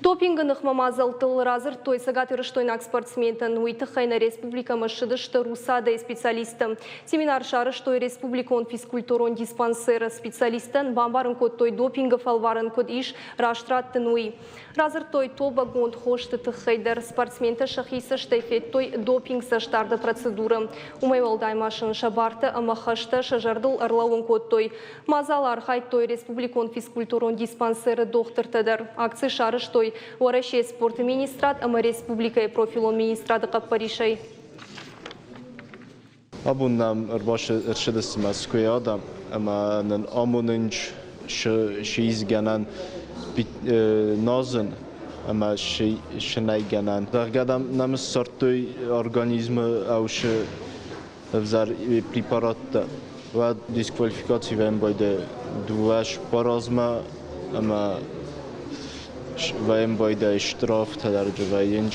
Допингы ныхмӕ мадзӕлттыл радзырдтой цӕгатирыстойнаг спортсментӕн. Уый тыххӕй нӕ республикӕмӕ ссыдысты РУСАДА-йы специалисттӕ. Семинар сарӕзтой республикон физкультурон диспансеры. Специалисттӕн бамбарын кодтой, допингы фӕлварӕн куыд ис раст раттын, уый. Радзырдтой тобӕгонд хосты тыххӕй дӕр. Спортсментӕ сӕхи цӕстӕй федтой допинг цӕстдарды процедурӕ. Уымӕй уӕлдай ма сын сӕ бартӕ ӕмӕ хӕстӕ сӕ зӕрдыл ӕрлӕууын кодтой. Мадзалы архайдтой республикон физкультурон диспансеры дохтыртӕ дӕр. Акци сарӕзтой Уӕрӕсейы спорты министрад ӕмӕ республикӕйы профилон министрады хъӕппӕрисӕй. Абон нӕм ӕрбацыдысты Мӕскуыйы адӕм ӕмӕ нын амонынц сизгӕнӕн нозын ӕмӕ сынӕйгӕнӕн. Зӕгъгӕ, нӕм ссардтой организмы ӕвсы ӕвзӕр препараттӕ. Уӕд дисквалификаци вӕййын дыууӕ размӕ ӕмӕ вӕййын байдайы штрафтӕ дӕр вӕййынц.